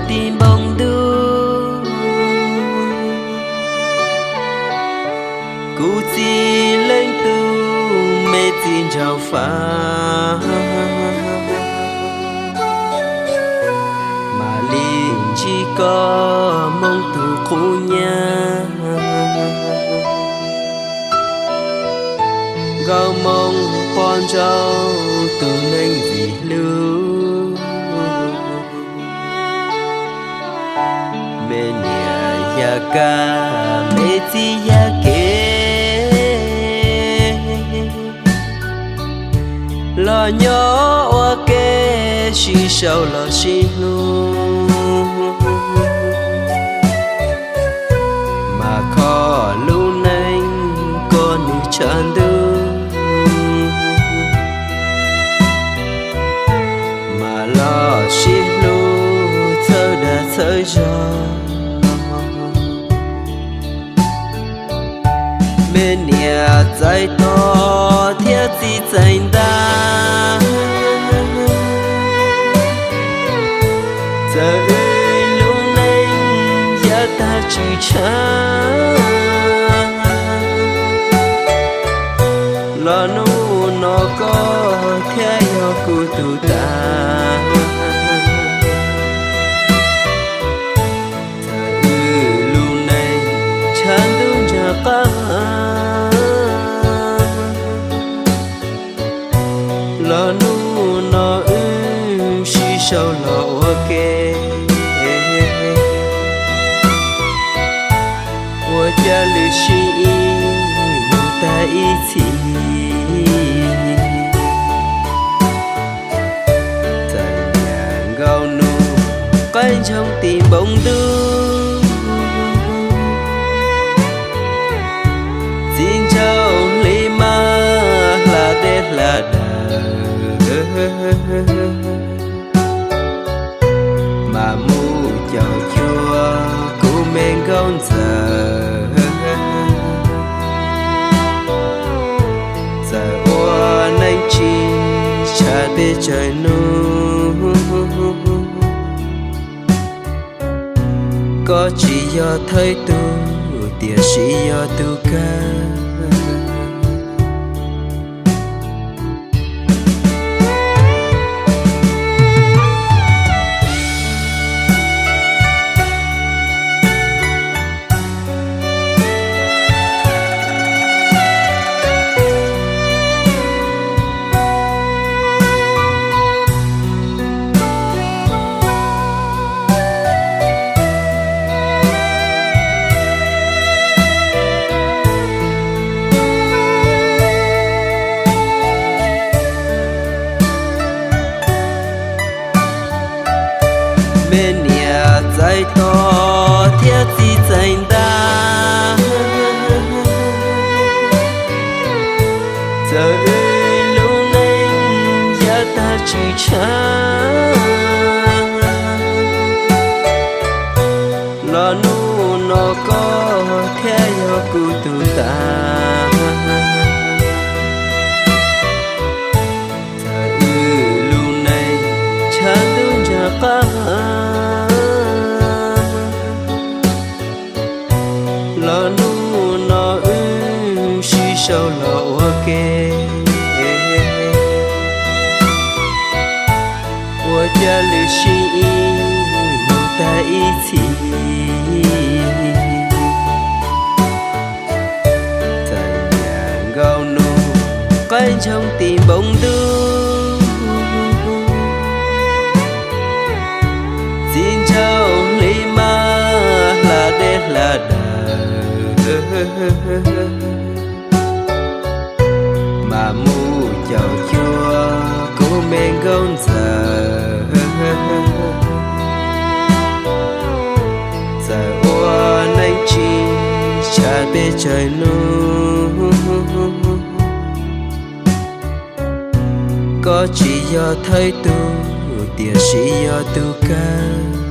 Tim npoo ntuj, kuv txiv leej tub me txiv ntsaum fab, mam li ntsib koj moo tus qub nyab. Nkauj Moo poj ntsauj tus neeg vim hlub, me niam yaj kab me txiv yaj kev, los nyob ua ke sib sau los sib hlub, mas kho lub neej koj nws tshav ntuj, mas los sib hlub txhawb dag txhawb zog. Me niam txais tos thiab txiv txais ntaj, txawm wb lub neej yav tag tswm tshav, los hnub no koj thiaj yog kuv tus tas. Txawm wb lub neej tshav ntuj ntshav qab, los hnub no wb sib sau los ua ke, ua cas lwm sij ib mus tag ib txhis. Txawm yam nkauj nus qaib ntsoog tim npoo ntuj, txiv ntsaum hli mas hla dej hla daws, mas mus caum cuag kuv me nkauj ntxawm. Txawm ua neej tsis tshav pes tsawg hnub, koj tsis yog thawj tug tiam sis yog tus kawg. Me niam txais tos thiab txiv txais ntaj, txawm wb lub neej yav tag tswm tshav, los hnub no koj thiaj yog kuv tus tas. Txawm wb lub neej tshav ntuj ntshav qab, los hnub no wb sib sau los ua ke, ua cas lwm sij ib mus tag ib txhis. Txawm yam nkauj nus qaib ntsoog tim npoo ntuj, txiv ntsaum hli mas hla dej hla daws, mas mus caum cuag kuv me nkauj ntxawm. Txawm ua neej tsis tshav pes tsawg hnub, koj tsis yog thawj tug tiam sis yog tus kawg.